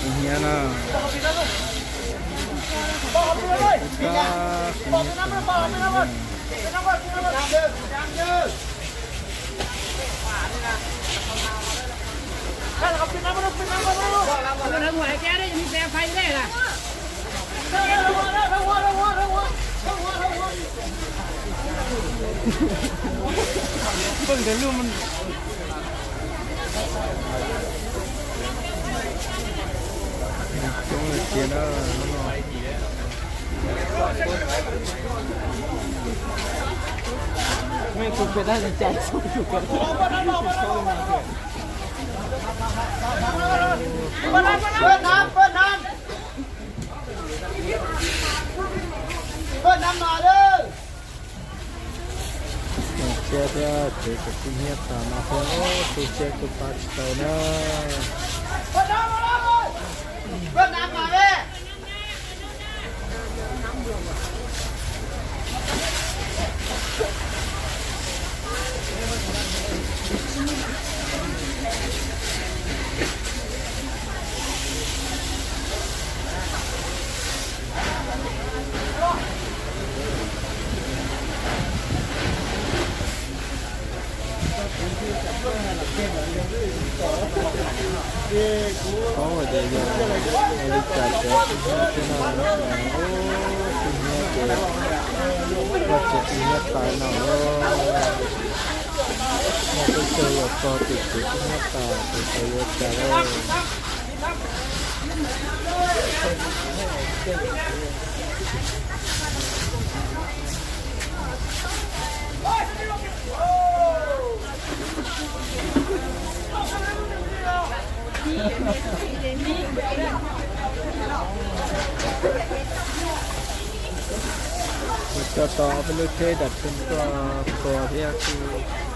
Hnyiab na. Tsiab thiab tsev tseem kuj hnyiab tas no thiab, tu tsiab kuj pab tsis tau na. Paub tias yog li cas tsev kuj hnyiab thiab no, kuj hnyiab ces, kuj tsev kuj hnyiab tas no. Muaj peb caug yam txog tim tsev kuj hnyiab tas ces xyov yuav cas lawm. Kuv coj tau ob peb lub tsheb dam phwj tuaj tua thiab kuj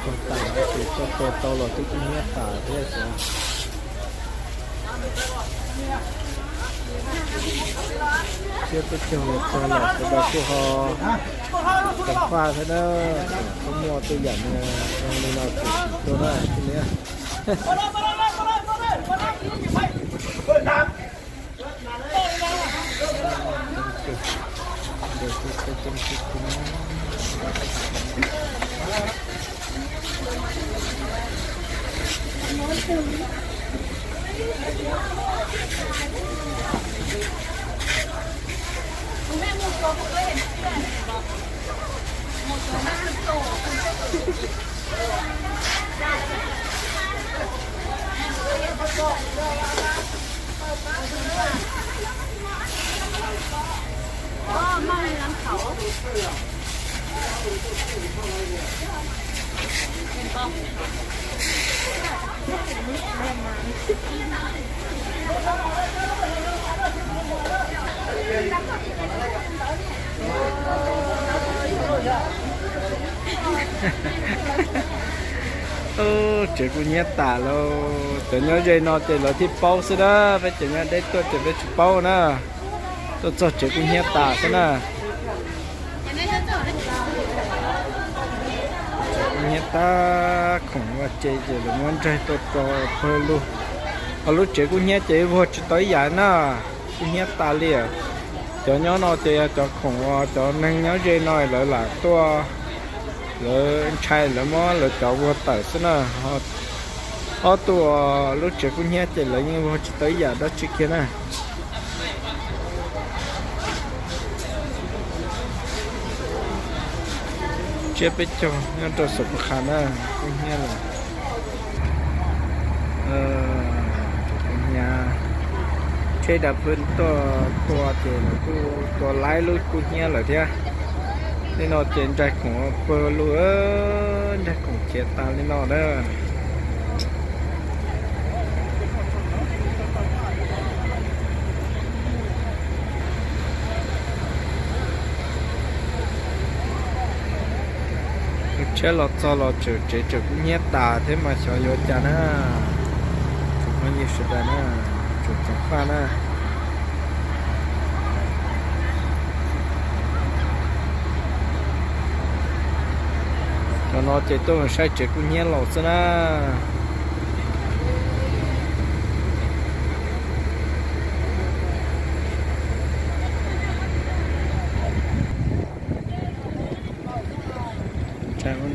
txog tas ces tuaj tua tau los twb kuj hnyiab tas thiab xyov. Tsiab peb caug los txog lawm sawv daws kuj ho ceev faj thiab na. Tseem muaj tej yam zoo li no tseem tsis tuaj na thiaj li. Tsev kuj hnyiab tas lauj. Cov nyob ze no ces lawv thiaj paub xwb na, peb cov nyob deb tuaj ces peb tsis paub na. Tuaj txog tsev kuj hnyiab tas xwb na. Tsev kuj hnyiab tas, khoom ua ce ces lawv muab nraig tuaj tso pawg lug. Ho lub tsev kuj hnyiab ces vuag tsis tau ib yam na, kuj hnyiab tas li. Cov nyob no ces yog cov khoom uas cov neeg nyob ze no lawv lam tuaj, lawv ntshai lawv muab lawv cov vuag tawm xwb na. Ob tug lub tsev kuj hnyiab ces lawv yeej vuag tsis tau ib yam dab tsi kiag na. Tsiab peb caug nyob rau Xov Pos Khas na, kuj hnyiab lawm. Kuj hnyiab, tsheb dam phwj tuaj tua ces lawv kuj tua laib lub kuj hnyiab lawm thiab. Li no ces nraig khoom pawg lug, nraig khoom khiav tas li no na. Tus tsheb los txog los tsev tseem kuj hnyiab tas thiab mas xyov yuav cas na. Tsoom phooj ywg sawv daws na, tsoom ceev faj na. Cov no ces tuaj mus saib tsev kuj hnyiab los xwb na.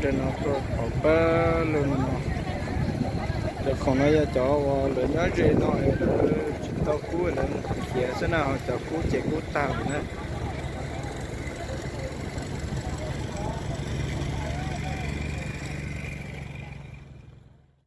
Tej no tuaj thaum pab lug no. Cov khoom no yog cov uas lawv nyob ze no es lawv tsis tau kub lawv khiav xwb na, ho cov kub ces kub tag lawm na.